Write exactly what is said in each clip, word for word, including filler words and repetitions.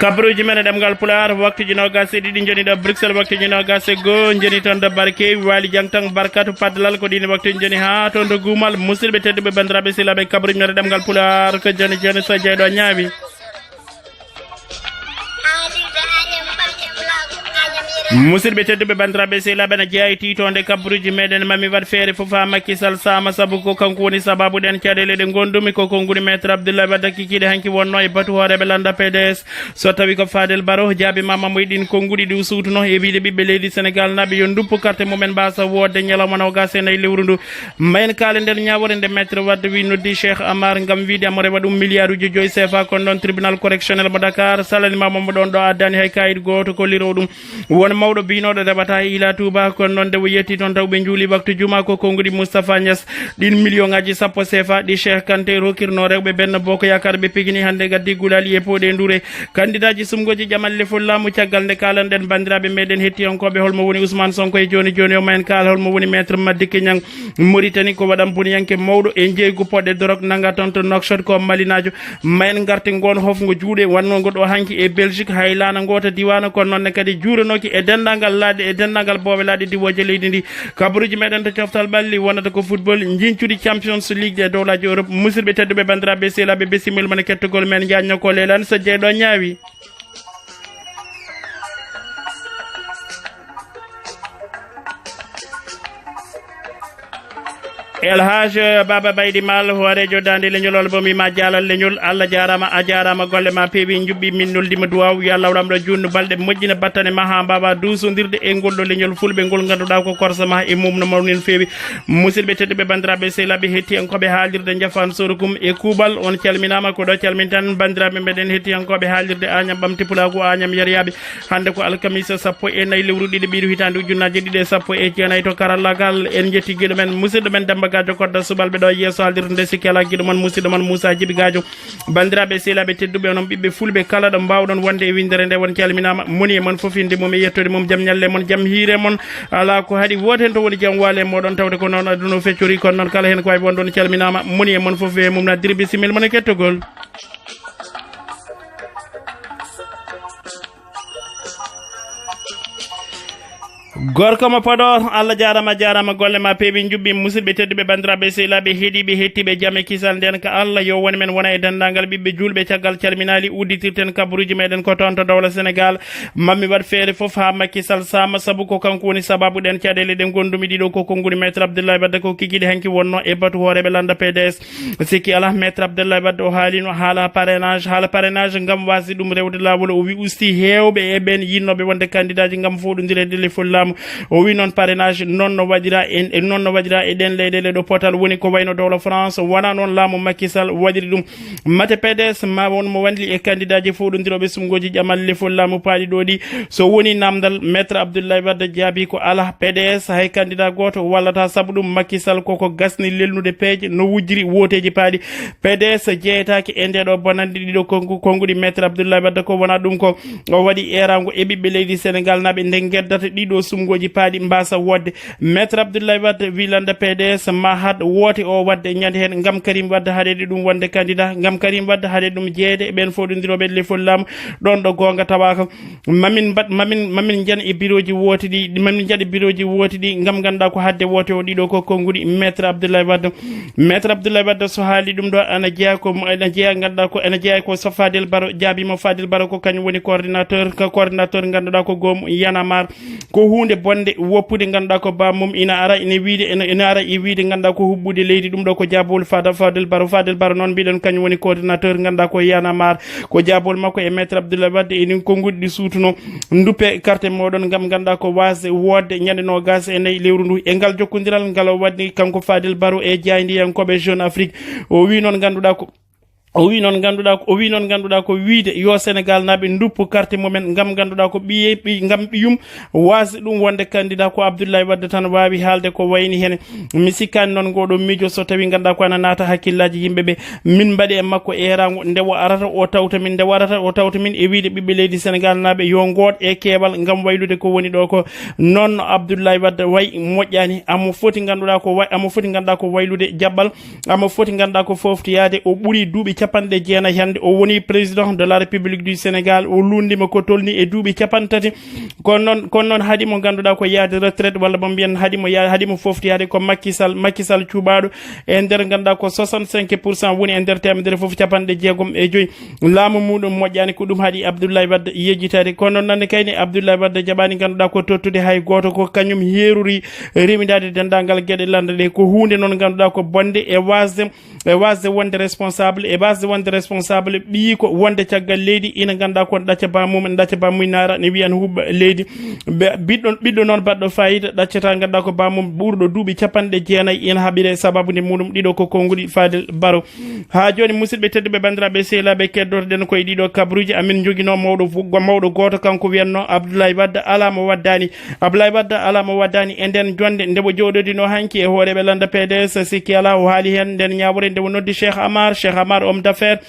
Kabaruuji men e ɗemngal Pulaar, waktuuji noogaas e ɗiɗi njoni ɗo Bruxelles, waktuuji noogaas e goo njoni toon ɗo Barkeewi, Waali Jangtang, Barkatu, Paddalal, ko ɗiin waktuuji njoni haa toon to Guumal. Musidɓe tedduɓe, banndiraaɓe, sehilaaɓe, kabaruuji men e ɗemngal Pulaar ko joni joni so jeyɗo ñaawi. Musidɓe tedduɓe, banndiraaɓe, sehilaaɓe, ene jeyaa e tiitoonde kabaruuji meɗen. Mami waɗ feere fof haa Macky Sall saama, sabu ko kanko woni sabaabu ɗeen caɗeele ɗe ngondumi. Ko konguɗi Maître Abdoulaye Wade kikiiɗe hanki wonnoo e batu hooreeɓe lannda P D S. So tawi ko Fadel Barro jaabimaama mo e ɗiin konguɗi ɗi o suutunoo e wiyde ɓiɓɓe leydi Senegaal naaɓe yo nduppu karte mumen mbaasa woodde ñalawma noogaas e nayi lewru ndu. Ma en kaale nder ñaawoore nde Maître Wade wi noddi Cheikh Amar ngam wiyde amo rewa ɗum miliyaaruuji joyi C F A, kono noon tribunal correctionnel mo Dakar salanimaama mo ɗoon ɗo addaani hay kaayit gooto kolliroo ɗum. Won mawɗo biynooɗo rewataa e Ila Touba, kono noon nde o yetti toon taw ɓe njuuli waktu juma ko konguɗi Moustapha Niass. Ɗiin miliyoŋaaji sappo C F A ɗi Cheikh Kanté rokkirnoo rewɓe Benno Bokk Yaakaar ɓe pegini hannde gaddi gulaali e pooɗe ndure. Kandidaaji sumgooji ƴamal lefol laamu caggal nde kaalanɗen banndiraaɓe meɗen hettiyankooɓe holmo woni Ousmane Sonko e jooni jooni o, ma en kaal holmo woni Maître Madické Niang. Mauritanie ko waɗan boniyanke mawɗo e njeeygu poɗɗe dorog nanga toon to Nouakchott ko malinaajo. Ma en ngarti ngoon hofngo juuɗe wannoogo ɗo hanki e Belgique hay laana ngoota diiwaana, kono noon ne kadi juuranooki e denndaangal laaɗe, e denndaangal boowe laaɗe diwooje leydi ndi. Kabaruuji meɗen to coftal ɓalli wonata ko football, njincudi Champions League e dowlaaji Europe. Musidɓe tedduɓe, banndiraaɓe, sehilaaɓe, bisimilla mon e kettugol men, njaajno ko leelaani so jeyɗo ñaawi. El Hadj Baba Baydi Mal, hooreejo daande leñol, ol bomi ma jaalal leñol. Allah jaaraama, a jaaraama, golle ma peewi, njuɓɓi, min noldima duwaaw. Yo Allah lamɗo juutnu balɗe, moƴƴina battane ma haa mbaawa duusondirde e ngol ɗo leñol fulɓe ngol ngannduɗaa ko korsa ma e mum no mawni no feewi. Musidɓe tedduɓe, banndiraaɓe, sehilaaɓe, hettiyankooɓe haalirde Njafaan Sorokum e Kuuɓal, on calminaama. Ko ɗo calminten banndiraaɓe meɗen hettiyankooɓe haalirde Añam Ɓamti Pulaagu, Añam Yeryaaɓe. Hannde ko alkamisa sappo e nayi lewru ɗiɗi ɓiiru hitaande ujunnaaje ɗiɗi e sappo e jeenayi. To karallagal en njetti giɗo men, musidɗo men Demba Gadio Kodda subalɓe ɗo yeeso haalirde nde, sikki alaa giɗo mon, musidɗo mon Moussa Djibi Gadio. Banndiraaɓe, sehilaaɓe tedduɓe, onon ɓiɓɓe fulɓe kala ɗo mbaawɗon wonde e winndere nde, on calminaama. Moni e mon fof innde mum e yettoode mum, jam ñalle mon, jam hiire mon. Alaa ko haɗi woote heen to woni jam waale e mooɗon, tawde ko noon aduna o feccori, kono noon kala heen ko wawi wonde on calminaama. Moni e mon fof e mum na diri bisimilla mon e kettogol. Gorko mo Podor, Allah jaaraama, jaaraama, golle ma peewi njuɓɓi. Musidɓe tedduɓe, banndiraaɓe, sehilaaɓe, heɗiiɓe, hettiiɓe jam e kisal nden ka Allah, yo won men wona e denndaangal ɓiɓɓe juulɓe. Caggal calminaali, udditirten kabaruuji meɗen ko toon to dowla Senegaal. Mammi waɗ feere fof haa Macky Sall saama, sabu ko kanko woni sabaabu ɗen caɗeele ɗe ngondumi ɗiɗo ko konguɗi Maître Abdoulaye Wade ko kikiiɗe hanki wonnoo e batu hooreeɓe lannda P D S. Sikki alaa, Maître Abdoulaye Wade o haalino haala parrainage, haala parrainage ngam waasde ɗum rewde laawol. O wi usti heewɓe e ɓeen yinnooɓe wonde kandidaaji ngam fooɗondireede lefol laamu. O wi noon parrainage noon no waɗira e, e noon no waɗira e ɗeen leyɗeele ɗo potal woni ko wayno dowla France, wona noon laamu Macky Sall waɗiri ɗum. Mate P D S ma won mo wanli e kandidaaji fooɗondirooɓe sumgooji ƴamal lefol laamu paaɗi ɗo ɗi? So woni namdal, Maître Abdoulaye Wade jaabi ko alaa. P D S hay kandidaa gooto wallata, sabu ɗum Macky Sall koko gasni lelnude peeje no wujjiri wooteeji paaɗi. P D S jeyetaake e ndeeɗo bonannde ɗiɗo kongu-, konguɗi Maître Abdoulaye Wade. Ko wona ɗum ko o waɗi eeraango e ɓiɓɓe leydi Senegal naaɓe nde ngeddata ɗiɗo sumgooji paaɗi mbaasa woodde. Maître Abdoulaye Wade wi lannda P D S ma haɗ woote o waɗde ñande heen ngam Karim Wade haɗeede ɗum wonde candidat, ngam Karim Wade haɗeede ɗum jeyeede e ɓeen fooɗondirooɓe lefol laamu. Ɗoon ɗo goonga tawaaka. Mamin mbaɗ, mamin, mamin njan e birooji woote ɗi, mamin njaɗ e birooji woote ɗi ngam ngannduɗaa ko haɗde woote o ɗiɗo ko konguɗi Maître Abdoulaye Wade. Maître Abdoulaye Wade so haali ɗum ɗo, ana jeyaa ko, ana jeyaa ngannduɗaa ko, ana jeyaa ko so Fadel Baro jaabiima. Fadel Baro ko kañum woni coordinateur, ko coordinateur ngannduɗaa ko goomu Y'en a marre. Ko huunde bonde woppude ngannduɗaa ko baammum ina ara ina wiide, ina, ina ara e wiide ngannduɗaa ko huɓɓude leydi. Ɗum ɗo ko jaabol Fada, Fadel Baro. Fadel Baro noon mbiɗen kañum woni coordinateur ngannduɗaa ko Y'en a marre. Ko jaabol makko e Maître Abdoulaye Wade e nin konguɗi ɗi suutuno. Nduppe carte moɗon ngam ngannduɗaa ko waasde woodde ñande noogaas e nayi lewru ndu. E ngal jokkondiral ngal o waɗni kanko Fadel Baro e jaayndiyankooɓe Jeune Afrique. O wi noon ngannduɗaa ko, o wi noon ngannduɗaa ko, o wi noon ngannduɗaa ko wiide yo Senegal naaɓe nduppu carte mumen ngam ngannduɗaa ko ɓiye, ɓi-, ngam ɓiyum waasde ɗum wonde candidat ko Abdoulaye Wade tan waawi haalde ko wayni hene. Mi sikkaani noon ngoɗo miijo so tawi ngannduɗaa ko ana naata hakkillaaji yimɓe ɓe. Min mbaɗi e makko eeraango nde o arata o tawta min, nde o arata o tawta min e wiide ɓiɓɓe leydi Senegal naaɓe yo ngoot e keewal ngam waylude ko woni ɗo ko. Noon no Abdoulaye Wade way moƴƴaani, amo foti ngannduɗaa ko way, amo foti ngannduɗaa ko waylude jaɓɓal, amo foti ngannduɗaa ko foftoyaade o ɓuri duuɓi capanɗe jeenayi hannde. O woni président de la République du Sénégal. O luunndima ko tolni e duuɓi capanɗe tati. Kono noon, kono noon haɗi mo ngannduɗaa ko yaade retraite, walla mo mbiyen haɗi mo ya-, haɗi mo fofti, haɗi ko Macky Sall, Macky Sall cuɓaaɗo e nder ngannduɗaa ko soixante-cinq pour cent woni e nder teemedere fof capanɗe jeegom e joyi. Laamu muɗum moƴƴaani, ko ɗum haɗi Abdoulaye Wade yejjitaade. Kono noon ne kayne Abdoulaye Wade jaɓaani ngannduɗaa ko tottude hay gooto, ko kañum heerori rewindaade denndaangal geɗe lannda ɗe. Ko huunde noon ngannduɗaa ko bonde e waasde e wasde wonde responsable, e wasde wonde responsable ɓiyi ko wonde caggal leydi, ina ngannduɗaa kon ɗacca bamum, ɗacca bamum naara ne wiyan huɓɓa leydi. Ɓe-, ɓiɗɗo, ɓiɗɗo noon baɗɗo fayida ɗaccata ngannduɗaa ko bamum ɓurɗo duuɓi capanɗe jeenayi ina haɓire sababu nde muɗum ɗiɗo ko konguɗi Fadel Baro. Haa jooni musidɓe tedduɓe banndiraaɓe sehilaaɓe keddotoɗen koye ɗiɗo kabaruuji amin njoginoo mawɗo fu-, mawɗo gooto kanko wiyatnoo Abdoulaye Wade alaa mo waddaani. Ablaye Wade alaa mo waddaani e nden jonnde nde o jooɗodinoo hanki e hooreeɓe lannda P D S, sikki alaa o haali heen nden ñaawoore nde o noddi Cheikh Amar, Cheikh Amar homme d'affaires,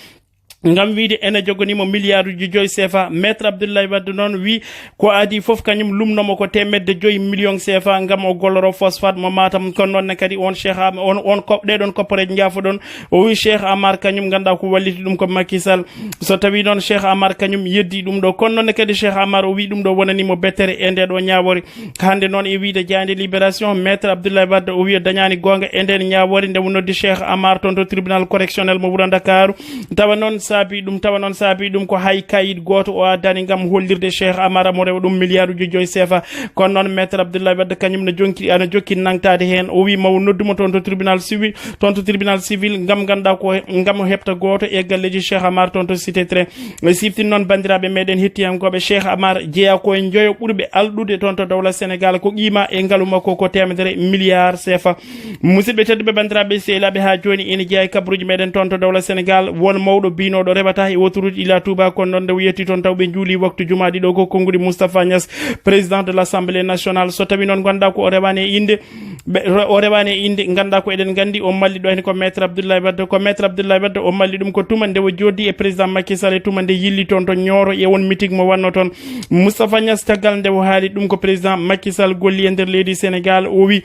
ngam wiide ene joganii mo miliyaaruuji joyi C F A. Maître Abdoulaye Wade noon wi ko adii fof kañum lumnoo mo ko teemedde joyi million C F A ngam o golloroo phosphate mo Matam. Kono noon ne kadi on Cheikh Am-, on, on ko, ɗee ɗoon kopporeeje njaafoɗon. O wi Cheikh Amar kañum ngannduɗaa ko walliti ɗum ko Macky Sall. So tawii noon Cheikh Amar kañum yeddi ɗum ɗo, kono noon ne kadi Cheikh Amar o wi ɗum ɗo wonanii mo bettere e ndee ɗo ñaawoore. Hannde noon e wiyde jaaynde Libération, Maître Abdoulaye Wade o wi o dañaani goonga e ndeen ñaawoore nde o noddi Cheikh Amar toon to tribunal correctionnel mo wuro Ndakaaru. Tawa noon saabi ɗum, tawa noon saabi ɗum ko hay kayit gooto o addaani ngam hollirde Cheikh Amar mo rewa ɗum miliyaaruuji joyi C F A. Kono noon Maître Abdoulaye Wade kañum no jonki, ana jokki nangtaade heen. O wi maw noddu mo toon to tribunal civil, toon to tribunal civil ngam ngannduɗaa ko he-, ngam o heɓta gooto e galleeji Cheikh Amar toon to Cité treize. E siftin noon banndiraaɓe meɗen hettiyankooɓe, Cheikh Amar jeyaa ko e njoyo ɓurɓe alɗude toon to dowla Sénégal, ko qiima e ngalu makko ko teemedere milliard C F A. Musidɓe tedduɓe banndiraaɓe sehilaaɓe, haa jooni ina jeyaa e kabaruuji meɗen toon to dowla Sénégal, won mawɗo biynooɗo rewata e autoroute ila Touba, kono noon nde o yetti toon taw ɓe njuuli waktu juma ɗiɗo ko konnguɗi Moustapha Niass, président de l'Assemblée nationale. So tawii noon ngannduɗaa ko o rewaani e innde, ɓe, re-, o rewaani e innde, ngannduɗaa ko eɗen nganndi o malli ɗo heen ko Maître Abdoulaye Wade. Ko Maître Abdoulaye Wade o malli ɗum ko tuma nde o jooɗdi e président Macky Sall e tuma nde yilli toon to Nioro e won meeting mo wannoo toon. Moustapha Niass caggal nde o haali ɗum ko président Macky Sall golli e nder leydi Sénégal, o wi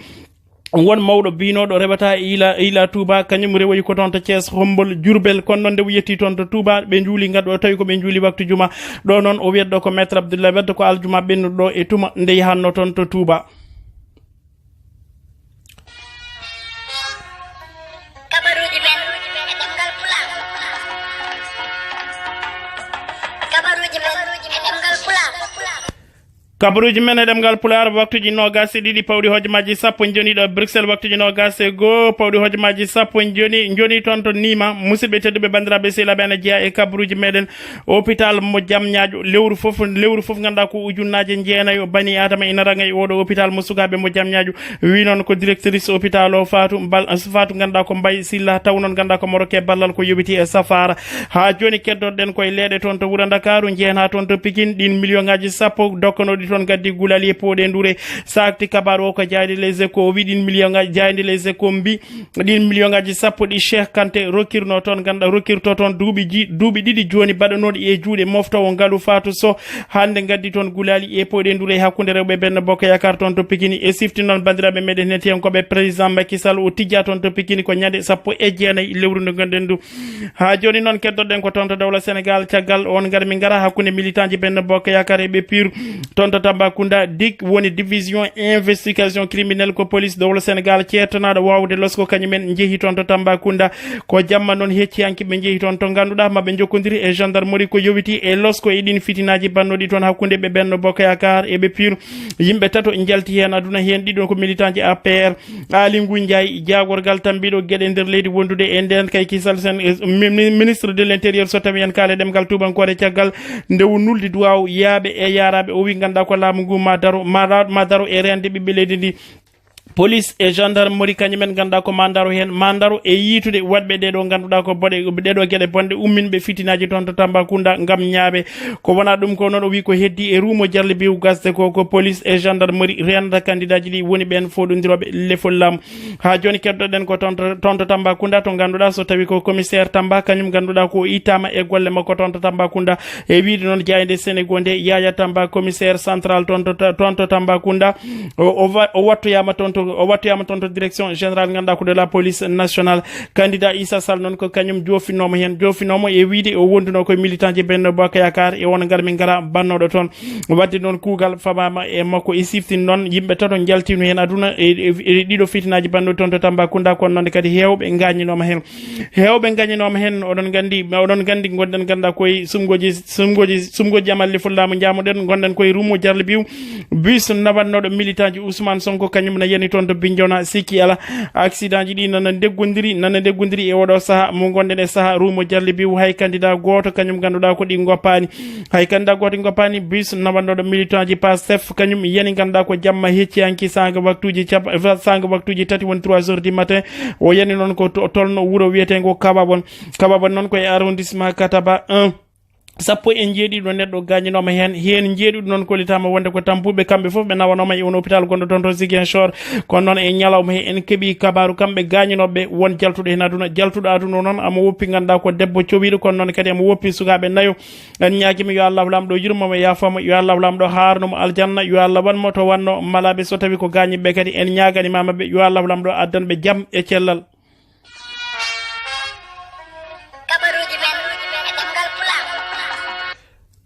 won mawɗo biynooɗo rewata e ila, ila Touba, kañum rewoyi ko toon to Thiès, Hombol, Diourbel. Kono noon nde o yetti toon to Touba, ɓe njuuli ngaddo, tawi ko ɓe njuuli waktu juma. Ɗo noon o wiyat ɗo ko Maître Abdoulaye Wade ko aljuma ɓennuɗo ɗo e tuma nde yahanno toon to Touba. Kabaruuji men e ɗemngal Pulaar. Kabaruuji men e ɗemngal Pulaar. Kabaruuji men e ɗemngal Pulaar, waktuuji noogaas e ɗiɗi pawɗi hojomaaji sappo njoni ɗo Bruxelles, waktuuji noogaas e goo pawɗi hojomaaji sappo njoni, njoni toon to Niima. Musidɓe tedduɓe, banndiraaɓe sehilaaɓe, ene jeyaa e kabaruuji meɗen. Hôpital mo Diamniadio, lewru fof, lewru fof ngannduɗaa ko ujunnaaje jeenayo bani Aadama ina raŋa e oɗo hôpital mo sukaaɓe mo Diamniadio. Wi noon ko directrice hôpital o, Fatou Bal-, Fatou ngannduɗaa ko Mbaye Sylla, taw noon ngannduɗaa ko mo rokke ballal ko yowiti e safaara. Haa jooni keddoɗen koye leeɗe toon to wuro Ndakaaru, njehen haa toon to Pikine, ɗin million ngaaji sappo dokkanooɗi toon gaddi gulali e pooɗe ndure. Sakti kabaru o ko jaaynde Les Échos, o wi ɗin million ngaaji, jaaynde Les Échos mbi ɗin million ngaaji sappo ɗi Cheikh Kanté rokkirno toon, ngannduɗaa rokkirto toon duuɓi ji-, duuɓi ɗiɗi jooni baɗanooɗi e juuɗe moftoowo ngalu Fatou Sow. Hannde ngaddi toon gulali e pooɗe ndure e hakkunde rewɓe Benno Bokk Yaakaar toon to Pikine. E sifti noon banndiraaɓe meɗen hettiyankooɓe, président Macky Sall o tijja toon to Pikine ko ñande sappo e jeenayi lewru ndu ngonɗen ndu. Haa jooni noon keddoɗen ko toon to dowla Sénégal, caggal on ngar mi ngara hakkunde militant ji Benno Bokk Yaakaar e ɓe pur. Toon to Tambacounda, dig woni division investigation criminelle ko police dowla Sénégal ceertanaaɗo waawde losko kañumen njehi toon to Tambacounda. Ko jamma noon hecci hanki ɓe njehi toon to ngannduɗaa ma ɓe njokkondiri e gendarmerie ko yowiti e losko e ɗin fitinaaji bannooɗi toon hakkunde ɓe Benno Bokk Yaakaar e ɓe pur. Yimɓe tato njalti heen aduna heen, ɗiɗo ko militant ji A P R. Aly Ngouille Ndiaye, jaagorgal tambiiɗo geɗe nder leydi wondude e ndeen kay kisal sen, eh, mi-, mi-, ministre de l'intérieur, so tawi en kaale ɗemngal tuubankoore, caggal nde o nuldi duwaaw yaaɓe e yaaraaɓe, o wi ngannduɗaa ko laamu ngu ma daro, ma ra-, ma daro e reende ɓiɓɓe leydi ndi. Police e gendarmerie kañumen ngannduɗaa ko ma daro heen, ma daro e yiitude waɗɓe ɗee ɗo ngannduɗaa ko boɗe, ɗee ɗo geɗe bonɗe umminɓe fitinaaji toon to Tambacounda ngam ñaawe. Ko wonaa ɗum ko noon, o wi ko heddi e ruumo jarlibiigu gasde ko, ko police e gendarmerie reenata kandidaaji ɗi woni ɓeen fooɗondirooɓe lefol laamu. Haa jooni keddoɗen ko toon to, toon to Tambacounda to ngannduɗaa so tawi ko commissaire Tamba kañum ngannduɗaa ko o ittaama e golle makko toon to Tambacounda. E wiyde noon jaaynde Senego nde, Yaya Tamba, commissaire central toon to, toon to Tambacounda, o, o wa-, o wattoyaama toon to O wattoyaama toon to direction générale, ngannduɗaa ko de la police nationale. Candidat Issa Sall noon ko kañum joofinoomo heen, joofinoomo e wiyde o wonduno koye militant ji Benno Bokk Yaakaar e won ngar min ngara bannooɗo toon. Waɗde noon kuugal fabaama e makko e siftin noon yimɓe tato njaltino heen aduna e, e, e ɗiɗo fitinaaji banndooɗi toon to Tambacounda, kono noon kadi heewɓe ngaañinooma heen. Heewɓe ngaañinooma heen, oɗon nganndi, oɗon nganndi ngonɗen ngannduɗaa koye sumgooji, sumgooji, sumgooji amalle fullaamu njaamuɗen, ngonɗen koye Rumo Jarlibiw. Bus nawatnooɗo militant ji Ousmane Sonko kañum ne yani toon to Bignona, sikki ala. Accident ji ɗi nana ndeggodiri, nana ndeggodiri e oɗo saha mo ngonɗen e saha Rumo Jarlibiw. Hay candidat gooto kañum ngannduɗaa ko ɗi ngoppaani. Hay candidat gooto ngoppaani. Bus nawatnooɗo militant ji Pastef kañum yani ngannduɗaa ko jamma hecci hanki saanga waktuuji cap-, saanga waktuuji tati woni trois heures du matin. O yani noon ko to-, tolno wuro wiyeteengo Kababon. Kababon noon ko e arrondissement Kataba un. Sappo e njeeɗiɗo neɗɗo gaañinooma heen. Heen njeeɗiɗo noon kollitaama wonde ko tampuɓe, kamɓe fof ɓe nawanooma e on hôpital gonɗo toon to Ziguinchor. Kono noon e ñalawma he en keɓi kabaaru kamɓe gaañinooɓe won jaltuɗo heen aduna. Jaltuɗo aduna o noon amo woppi ngannduɗaa ko debbo cowiiɗo, kono noon kadi amo woppi sukaaɓe nayo. En ñaagiima yo Allahu Laamɗo yurmo mo, yaafo mo, yo Allahu Laamɗo haarno mo aljanna, yo Allah wan mo to wanno malaaɓe so tawi ko gaañiɓe kadi. En ñaagani maama ɓe yo Allahu Laamɗo addan ɓe jam e cellal. Kabaruuji men e ɗemngal Pulaar.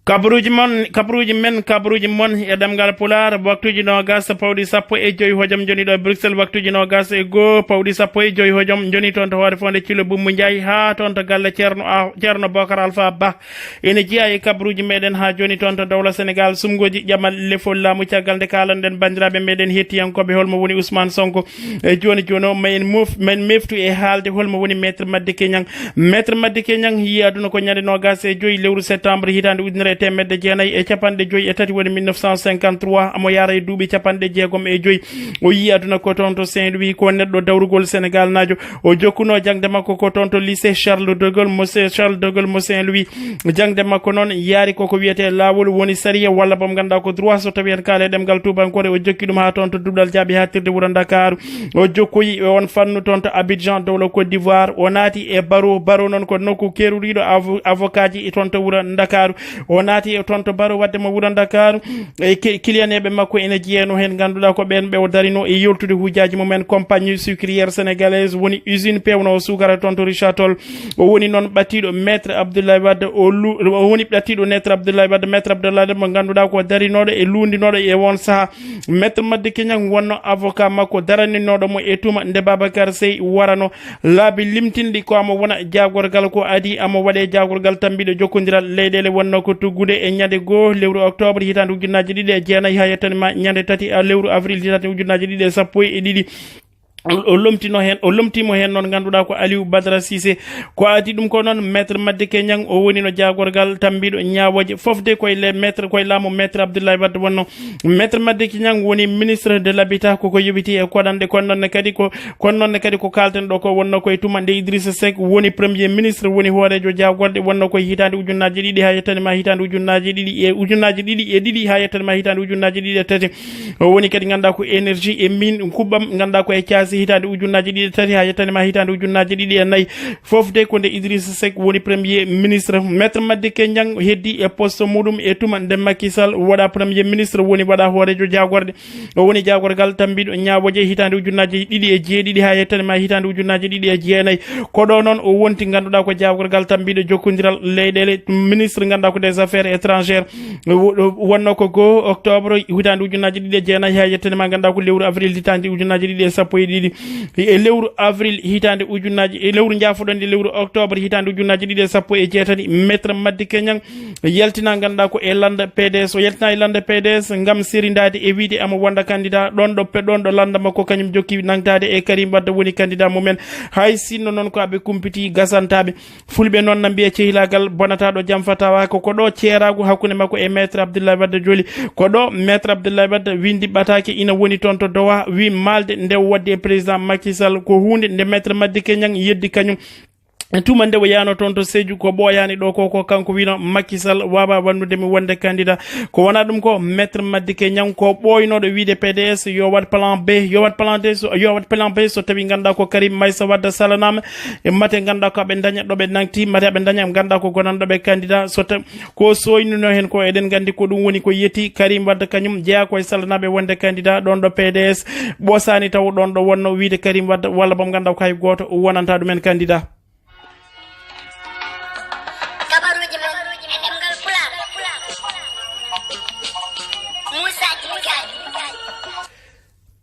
Kabaruuji mon, kabaruuji men, kabaruuji mon e ɗemngal Pulaar, waktuuji noogas pawɗi sappo e joy hojom njoni ɗo e Bruxelles, waktuuji noogas e goo pawɗi sappo e joy hojom njoni toon to Hoore Fonde Thilo Bumbu Njaay, haa toon to galle Ceerno A-, Ceerno Bokar Alfa Ba. Ene jeyaa e kabaruuji meɗen haa jooni toon to dowla Senegal, sumgooji ƴamal lefol laamu. Caggal nde kaalanɗen banndiraaɓe meɗen hettiyankooɓe holmo woni Ousmane Sonko, e jooni jooni o, ma en moof-, ma en meftu e haalde holmo woni Maître Madické Niang. Maître Madické Niang yii aduna ko ñande noogas e joy lewru septembre hitaande ujunere e teemedde jeenayi e capanɗe joy e tati, woni mille neuf cent cinquante-trois, amo yaara e duuɓi capanɗe jeegom e joy. O yii aduna ko toon to Saint-Louis, ko neɗɗo dawrugol Senegal naajo. O jokkuno jaŋde makko ko toon to lycée Charles de Gaulle mo Se-, Charles de Gaulle mo Saint-Louis. Jaŋde makko noon yaari koko wiyetee laawol, woni sariya walla boom ngannduɗaa ko droit so tawii en kaali e ɗemngal tuubankoore. O jokki ɗum haa toon to duɗal jaaɓi haaɗtirde wuro Ndakaaru. O jokkoyi e on fannu toon to Abidjan, dowla Côte d'Ivoire. O naati e barreau. Barreau noon ko nokku keeroriiɗo avo-, avocat ji toon to wuro Ndakaaru. O naati e toon to barreau waɗde mo wuro Ndakaaru. E ki-, kiliyaneeɓe makko ene jeyanoo heen, ngannduɗaa ko ɓeen ɓe o darino e yoltude hujjaaji mumen. Compagnie sucrière sénégalaise woni usine peewnoowo suukara toon to Richard Toll. O woni noon ɓattiiɗo Maître Abdoulaye Wade, o lu-, o woni ɓattiiɗo Maître Abdoulaye Wade, Maître Abdoulaye Wade mo ngannduɗaa ko darinooɗo e luundinooɗo e oon sahaa. Maître Madické Niang wonno avocat makko daraninooɗo mo e tuma nde Babacar Seye warano. Laabi limtinɗi ko amo wona jaagorgal, ko adii amo waɗe jaagorgal tambiiɗo jokkondiral leyɗeele, wonno ko tuggude e ñande goo lewru octobre hitaande ujunnaaji ɗiɗi e jeenayi haa yettani ma ñande tati a lewru avril hitaande ujunnaaji ɗiɗi e sappo e ɗiɗi. O, o lomtino heen, o lomtiimo heen noon ngannduɗaa ko Aliou Badara Cissé. Ko adii ɗum ko noon Maître Madické Niang o wonino jaagorgal tambiiɗo ñaawooje fof de koye le Maître, koye laamu Maître Abdoulaye Wade wonno. Maître Madické Niang woni ministre de l'habitat, koko yowiti e koɗanɗe, kono noon ne kadi ko, kono noon ne kadi ko kaalten ɗo ko wonno koye tuma nde Idrissa Seck woni premier ministre, woni hooreejo jaagorɗe, wonno koye hitaande ujunnaaji ɗiɗi haa yettani ma hitaande ujunnaaji ɗiɗi e, ujunnaaji ɗiɗi e ɗiɗi haa yettani ma hitaande ujunnaaji ɗiɗi e tati. O woni kadi ngannduɗaa ko énergie e mine kuɓɓam, ngannduɗaa ko e caasi hitaande ujunnaaji ɗiɗi e tati haa yettani ma hitaande ujunnaaji ɗiɗi e nayi. Fof de ko nde Idrissa Seck woni premier ministre. Maître Madické Niang heddi e poste muɗum e tuma nde Macky Sall waɗa premier ministre, woni waɗa hooreejo jaagorɗe. O woni jaagorgal tambiiɗo ñaawooje hitaande ujunnaaji ɗiɗi e jeeɗiɗi haa yettani ma hitaande ujunnaaji ɗiɗi e jeenayi. Ko ɗo noon o wonti ngannduɗaa ko jaagorgal tambiiɗo jokkondiral leyɗeele, ministre ngannduɗaa ko des affaires étrangères. Wo-, wonno ko goo octobre hitaande ujunnaaji ɗiɗi e jeenayi haa yettani ma ngannduɗaa ko lewru avril hitaande ujunnaaji ɗiɗi e sappo e ɗiɗi. E lewru avril hitaande ujunnaaji, e lewru njaafoɗon nde lewru octobre hitaande ujunnaaji ɗiɗi e sappo e jeetati, Maître Madické Niang yaltina ngannduɗaa ko e lannda P D S. O yaltina e lannda P D S ngam serindaade e wiyde amo wonda candidat. Ɗoon ɗo pe-, ɗoon ɗo lannda makko kañum jokki nangtaade e Karim Wade woni candidat mumen. Hay sinno noon ko aɓe kumpiti gasantaaɓe. Fulɓe noon na mbiya cehilaagal bonata ɗo jam fatawaaka. Ko ɗo ceeraagu hakkunde makko e Maître Abdoulaye Wade joli. Ko ɗo Maître Abdoulaye Wade winndi ɓataake ina woni toon to Doha, wi maalde nde o waɗdi e président Macky Sall ko huunde nde Maître Madické Niang yeddi kañum. Tuma nde o yahno toon to Sédhiou, ko ɓooyaani ɗo ko, ko kanko wino Macky Sall waawaa wanndude mi wonde candidat. Ko wonaa ɗum ko, Maître Madické Niang ko ɓooynooɗo wiide P D S yo waɗ plan B, yo waɗ plan D, so, yo waɗ plan B so tawi ngannduɗaa ko Karim Meïssa Wade salanaama, e mate ngannduɗaa ko aɓe ndaña ɗo ɓe nangti, mate aɓe ndaña ngannduɗaa ko gonan ɗo ɓe candidat. So tawi ko sooynunoo heen ko, eɗen nganndi ko ɗum woni ko yetti Karim Wade, kañum jeyaa ko e salanaaɓe wonde candidat ɗoon ɗo P D S. Ɓoosaani taw ɗoon ɗo wonno wiide Karim Wade walla boom ngannduɗaa ko hay gooto wonanta ɗumen candidat. Kabaruji men e ɗemngal Pulaar. Moussa Diagne.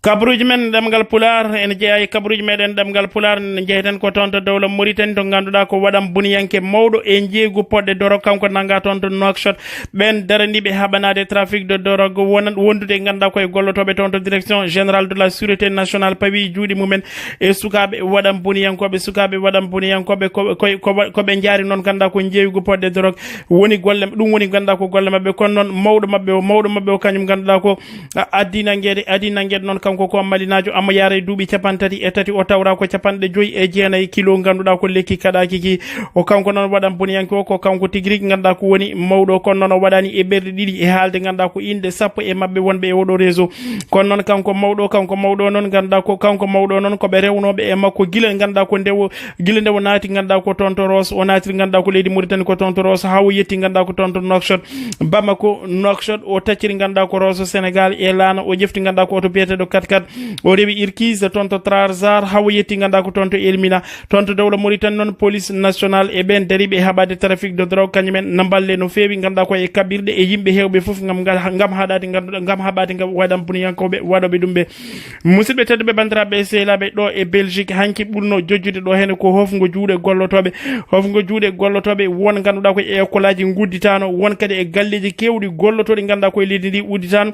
Kabaruji men ɗemngal Pulaar, ene jeyaa e kabaruji meɗen ɗemngal Pulaar, ne njeyten ko toon to dowla Mauritanie, to ngannduɗaa ko waɗan buniyanke mawɗo e njeeygu poɗɗe dorog, kanko nanngaa toon to Nouakchott. Ɓeen daraniiɓe haɓanaade trafic de drogue, wonat wondude e ngannduɗaa koye gollotooɓe toon to direction générale de la sûreté nationale, pawi juuɗe mumen e sukaaɓe waɗan boniyankooɓe, sukaaɓe waɗan boniyankooɓe, ko, ko, ko, ko ɓe njaari noon, ngannduɗaa ko njeeygu poɗɗe dorog woni golle, ɗum woni ngannduɗaa ko golle maɓɓe. Kono noon mawɗo maɓɓe o, mawɗo maɓɓe o, kañum ngannduɗaa ko, a, addi nanngeede, addi nanngeede noon, kanko ko malinaajo, amma yaara e duuɓi capanɗe tati e tati, o tawra ko capanɗe joyi e jeenayi kilo, ngannduɗaa ko lekki kaɗaaki ki. O kanko noon waɗan boniyanke o, ko kanko tigi rigi ngannduɗaa ko woni mawɗo o, kono noon o waɗaani e ɓerɗe ɗiɗi e haalde ngannduɗaa ko inɗe sappo e maɓɓe wonɓe e oɗo réseau. Kono noon kanko mawɗo, kanko mawɗo noon ngannduɗaa ko, kanko mawɗo noon ko ɓe rewnooɓe e makko gila ngannduɗaa ko nde o, gila nde o naati ngannduɗaa ko toon to Rosso, o naatiri ngannduɗaa ko leydi Mauritanie ko toon to Rosso, haa o yetti ngannduɗaa ko toon to Nouakchott, Bamako, Nouakchott, o tacciri ngannduɗaa ko Rosso Sénégal e laana, o ƴefti ngannduɗaa ko oto biyeteeɗo quatre quatre, o rewi Irkise toon to Trarza, haa o yetti ngannduɗaa ko toon to Elmina. Toon to dowla Mauritanie noon, police nationale e ɓeen dariiɓe e haɓaade trafic de drogue, kañumen na mballe no feewi, ngannduɗaa ko e kaɓirɗe e yimɓe heewɓe fof ngam ngal, ngam haɗaade, ngannduɗaa, ngam haɓaade ngam waɗan buniyankooɓe waɗooɓe ɗum ɓe. Musidɓe tedduɓe, banndiraaɓe e sehilaaɓe, ɗo e Belgique hanki ɓurno jojjude ɗo heen ko hofngo juuɗe gollotooɓe, hofngo juuɗe gollotooɓe won ngannduɗaa ko e école aji ngudditaano, won kadi e galleeji keewɗi gollotooɗi ngannduɗaa ko e leydi ndi udditaano.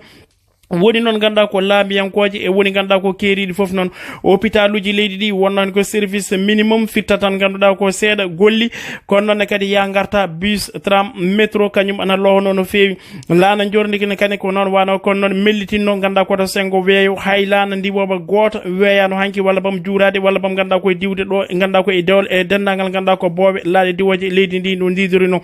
Woni noon ngannduɗaa ko laamiyankooje e woni ngannduɗaa ko keeriiɗi fof noon. Hôpitaluji leydi ɗi wonnoon ko service minimum fitta tan ngannduɗaa ko seeɗa golli, kono noon ne kadi yaa ngarta bus, tram, métro kañum ana lohono no feewi. Laana njorndi kene kadi ko noon wano kono noon mellitinno ngannduɗaa ko to senngo weeyo, hay laana ndiwoowa gooto weeyaano hanki walla bam juuraade walla bam ngannduɗaa ko e diwde ɗo ngannduɗaa ko e dewal e denndaangal ngannduɗaa ko boowe laaɗe diwooje leydi ndi no ndiidorino.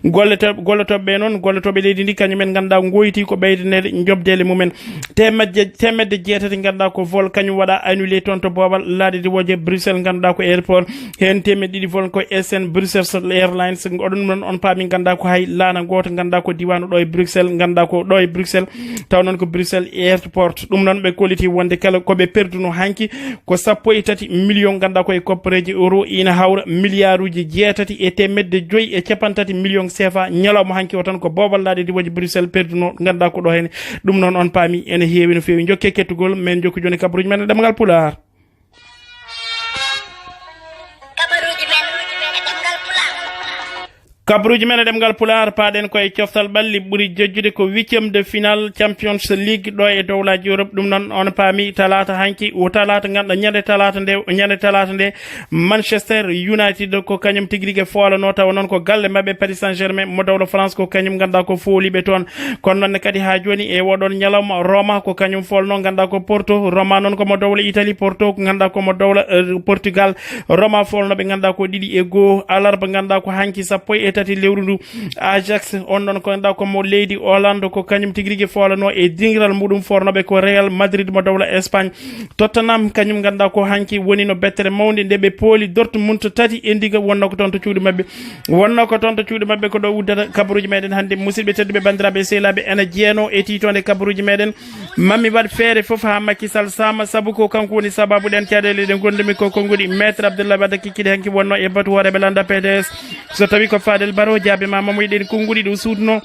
Gollete-, gollotooɓe ɓe noon, gollotooɓe leydi ndi, kañum en ngannduɗaa ngoyti ko ɓeydaneede njoɓdeele mumen. Teemedde, teemedde jeetati ngannduɗaa ko vol kañum waɗa annulé toon to boowal laaɗe diwooje Bruxelles ngannduɗaa ko airport. Heen teemedde ɗiɗi vol ko S N Brussels Airlines. Oɗon noon on paami ngannduɗaa ko hay laana gooto ngannduɗaa ko diwaanu ɗo e Bruxelles, ngannduɗaa ko ɗo e Bruxelles, taw noon ko Bruxelles Airport. Ɗum noon ɓe kolliti wonde kala ko ɓe perduno hanki ko sappo e tati million, ngannduɗaa ko e koppareeji euro, ina hawra milliarduji jeetati e teemedde joyi e capanɗe tati million C F A ñalawma hanki o tan ko boowal laaɗe diwooje Bruxelles perduno, ngannduɗaa ko ɗo heen. Ɗum noon on paami ene heewi no feewi. Njokke kettugol, men jokku jooni kabaruuji men e ɗemngal Pulaar. Kabaruuji men e ɗemngal Pulaar. Kabaruuji men e ɗemngal Pulaar, paaɗen ko e coftal ɓalli ɓuri jojjude ko huitième de finale Champions League ɗo e dowlaaji Europe. Ɗum noon on paami talaata hanki, o talaata ngannduɗaa, ñande talaata nde, ñande talaata nde Manchester United ko kañum tigi rigi foolano, tawa noon ko galle maɓɓe Paris Saint-Germain mo dowla France ko kañum ngannduɗaa ko fooliɓe toon. Kono noon ne kadi haa jooni e oɗon ñalawma Roma ko kañum foolno ngannduɗaa ko Porto. Roma noon ko mo dowla Italie, Porto ko ngannduɗaa ko mo dowla, eh, Portugal. Roma foolno ɓe ngannduɗaa ko ɗiɗi e goo. Alarba ngannduɗaa ko hanki sappo e tati lewru ndu. Ajax on ɗon ko ngannduɗaa ko mo leydi Hollande ko kañum tigi rigi foolano e dingiral muɗum foolno ɓe ko Real Madrid mo dowla Espagne. Tottenham kañum ngannduɗaa ko hanki woni no bettere mawnde nde ɓe pooli Dortmund tati e ndiga wonno ko toon to cuuɗi maɓɓe. Wonno ko toon to cuuɗi maɓɓe ko ɗo uddata kabaruuji meɗen hannde. Musidɓe tedduɓe, banndiraaɓe e sehilaaɓe, ene jeenoo e tiitoonde kabaruuji meɗen. Mami waɗ feere fof haa Macky Sall saama, sabu ko kanko woni sababu ɗen caɗeele ɗe ngondumi ko konnguɗi. Maître Abdoulaye Wade kikiɗe hanki wonno e batu hooreeɓe lannda P D S. So tawi ko Fadel Barro jaabi ma, Mamadou ɗen konnguɗi ɗo suutno.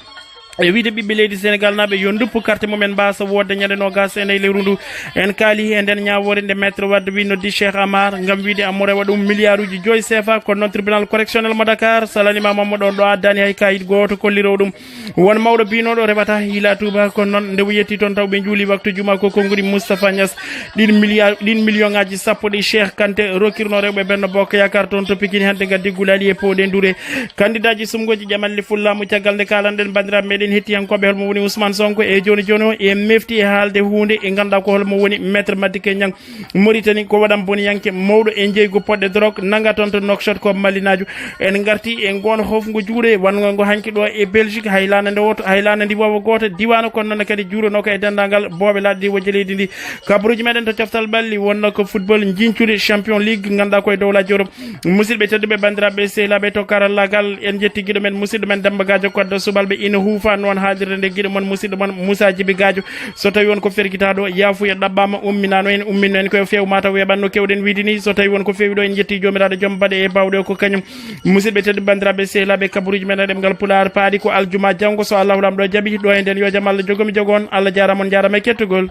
E wiide ɓiɓɓe leydi Sénégal naaɓe yo nduppu carte mumen mbasa wodde ñande noogas e nayi lewru ndu. En kaali e nden ñaawoore nde Maître Wade wi noddi Cheikh Amar ngam wiide ammo rewa ɗum milliarduji joyi C F A, kono noon tribunal correctionnel mo Dakar salanima mamma ɗon ɗo addani hay kayit gooto kolliro ɗum. Won mawɗo biynooɗo rewata hiila Touba, kono noon nde o yetti toon taw ɓe njuuli waktu juma ko konnguɗi Moustapha Niass. Ɗin milliard, ɗin million ngaji sappo ɗi Cheikh Kanté rokkirno rewɓe Benno Bokk Yaakaar toon to Pikine hannde ngaddi gulaali e powɗe ndure. Kandidaaji sumgooji ƴamalli fullaamu caggal nde kaalanɗen banndiraaɓe meɗen Hettiyankooɓe, holmo woni Ousmane Sonko e jooni jooni o, e mefti e haalde huunde e ngannduɗaa ko holmo woni Maître Madické Niang. Mauritanie ko waɗan boniyanke mawɗo e njeygu poɗɗe drogue, nanga toon to Nouakchott ko Malinaajo. En ngarti e ngoon hofngo juuɗe wanngo ngo hanki ɗo e Belgique, hay laana nde woto, hay laana ndiwoowo gooto diwaano, kono noon kadi juuronoo ko e denndaangal booɓe laaɗe diwooje leydi ndi. Kabaruuji meɗen to coftal ɓalli wonno ko football njincudi Champion League, ngannduɗaa ko e dowlaaji Europe. Musidɓe tedduɓe, banndiraaɓe, sehilaaɓe to karallaagal, en njetti giɗo men, musidɗo men Demba Gadio Koddo, subalɓe ina huufa noon haalirde nde, giɗo mon, musidɗo mon Moussa Djibi Gadio. So tawi won ko fergitaaɗo, yaafuya ɗaɓɓaama, umminaano en, umminno en koye feew, mataw weeɓanno kewɗen wiide ni. So tawi won ko feewi ɗo, en njetti Joomiraaɗo joom baɗe e bawɗe o, ko kañum. Musidɓe tedduɓe, banndiraaɓe, sehilaaɓe, kabaruuji men e ɗemngal Pulaar paaɗi ko aljuma janngo, so Allahu Laamɗo jaɓi, ɗo e nden yo jam Allah jogo mi jogo on. Allah jaaraama, on njaaraama e kettugol.